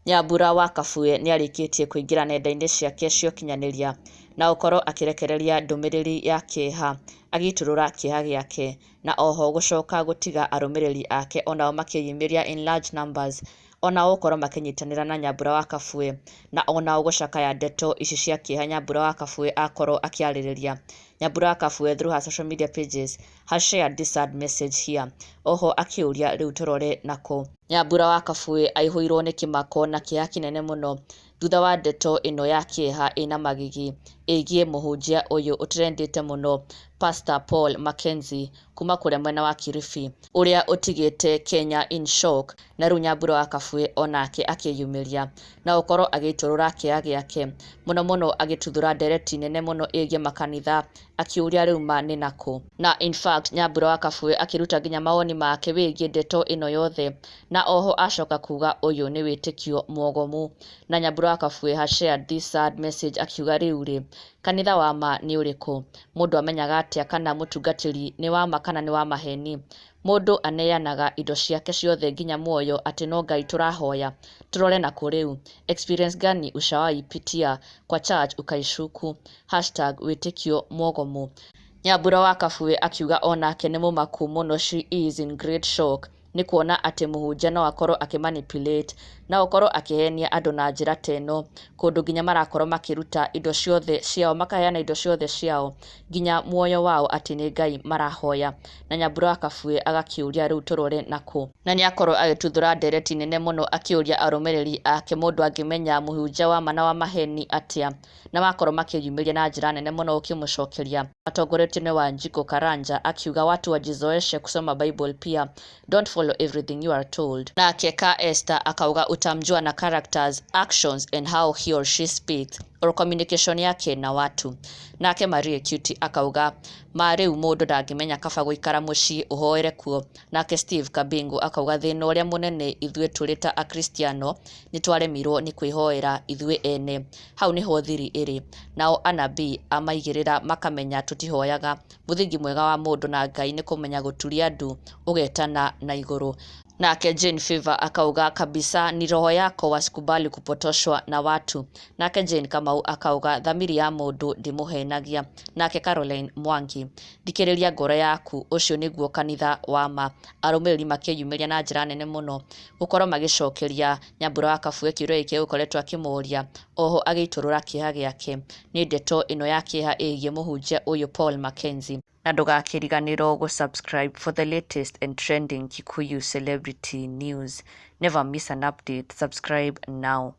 Nyambura wa Kabue nĩarĩkĩtie kũingĩra nenda-inĩ ciake cia ũkinyanĩria na gũkorwo akĩrekereria ndũmĩrĩri ya kĩeha agĩitũrũra kĩeha gĩake na oho gũcoka gũtiga arũmĩrĩri ake onao makĩyumĩria in large numbers onao gũkorwo makĩnyitanĩra na Nyambura wa Kabue na onao gũcakaya ndeto ici cia kĩeha Nyambura wa Kabue akorwo akĩarĩrĩria. Nyambura wa Kabue through her social media pages has shared this sad message here. Oho akĩũria rĩu tũrore nakũ. Nyambura wa Kabue aihũirwo nĩ kĩmako na kĩeha kĩnene mũno thutha wa ndeto ĩno ya kĩeha ĩna magigi ĩgiĩ mũhunjia ũyũ ũtrendete mũno Pastor Paul Mackenzie kuma kũrĩa mwena wa Kilifi ũrĩa ũtigĩte Kenya in shock na rĩu Nyambura wa Kabue onake akĩyumĩria na gũkorwo agĩitũrũra kĩeha gĩake mũno mũno agĩtuthũra ndereti nene mũno ĩgiĩ makanitha akĩũria rĩu ma nĩ nakũ. Na in fact Nyambura wa Kabue akĩruta nginya mawoni make wĩgiĩ ndeto ĩno yothe na oho acoka kuga ũyũ nĩ wĩtĩkio mwogomu. Na Nyambura wa Kabue has shared this sad message akiuga rĩu rĩ kanitha wa ma nĩ ũrĩkũ? Mũndũ amenyaga atĩa kana mũtungatĩri nĩ wa ma kana nĩ wa maheni? Mũndũ aneanaga indo ciake ciothe nginya muoyo atĩ no Ngai tũrahoya. Tũrore nakũ rĩu? Experience gani ushawahi pitia kwa church ukaishuku? #wĩtĩkio mwogomu. Nyambura wa Kabue akiuga onake nĩ mũmaku mũno, she is in great shock nĩ kuona atĩ mũhunjia no akorwo akĩmanipulate no akorwo akĩhenia andũ na njĩra ta ĩno kũndũ nginya marakorwo makĩruta indo ciothe ciao makaheana indo ciothe ciao nginya muoyo wao atĩ nĩ Ngai marahoya. Na Nyambura wa Kabue agakĩũria rĩu tũrore nakũ. Na nĩ akorwo agĩtuthũra ndereti nene mũno akĩũria arũmĩrĩri ake mũndũ angĩmenya mũhunjia wa ma na wa maheni atĩa, na makorwo makĩyumĩria na njĩra nene mũno ũkĩmũcokeria matongoretio nĩ Wanjikũ Karanja akiuga watu wajizoeshe kusoma Bible pia, don't follow everything you are told. Nake Ka Esther akauga utamjua na characters, actions and how he or she speaks or communication yake na watu. Nake Marie Cutie akauga ma rĩu mũndũ ndangĩmenya kaba gũikara mũciĩ ũhoere kuo. Nake Steve Kabingu akauga thĩna ũrĩa mũnene ithuĩ tũrĩ ta akristiano nĩ twaremirwo nĩ kwĩhoera ithuĩ ene, hau nĩho thiri ĩrĩ. Nao anabii amaigĩrĩra makamenya tũtihoyaga. Mũthingi mwega wa mũndũ na Ngai nĩ kũmenya gũturia ndu ũgetana na igũrũ. Nake Jane Favor akauga kabisa ni roho yako wasikubali kupotoshwa na watu. Nake Jane Kamau akauga thamiri ya mũndũ ndĩmũhenagia. Nake Caroline Mwangi thikĩrĩria ngoro yaku ũcio nĩguo kanitha wa ma. Arũmĩrĩri makĩyumĩria na njĩra nene mũno gũkorwo magĩcokeria Nyambura wa Kabue kĩũria gĩkĩ gũkoretwo akĩmũria oho agĩitũrũra kĩeha gĩake nĩ ndeto ĩno ya kĩeha ĩgiĩ mũhunjia ũyũ Paul Mackenzie. Na ndũgakĩriganĩrwo gũ-subscribe for the latest and trending Kikuyu celebrity news. Never miss an update. Subscribe now.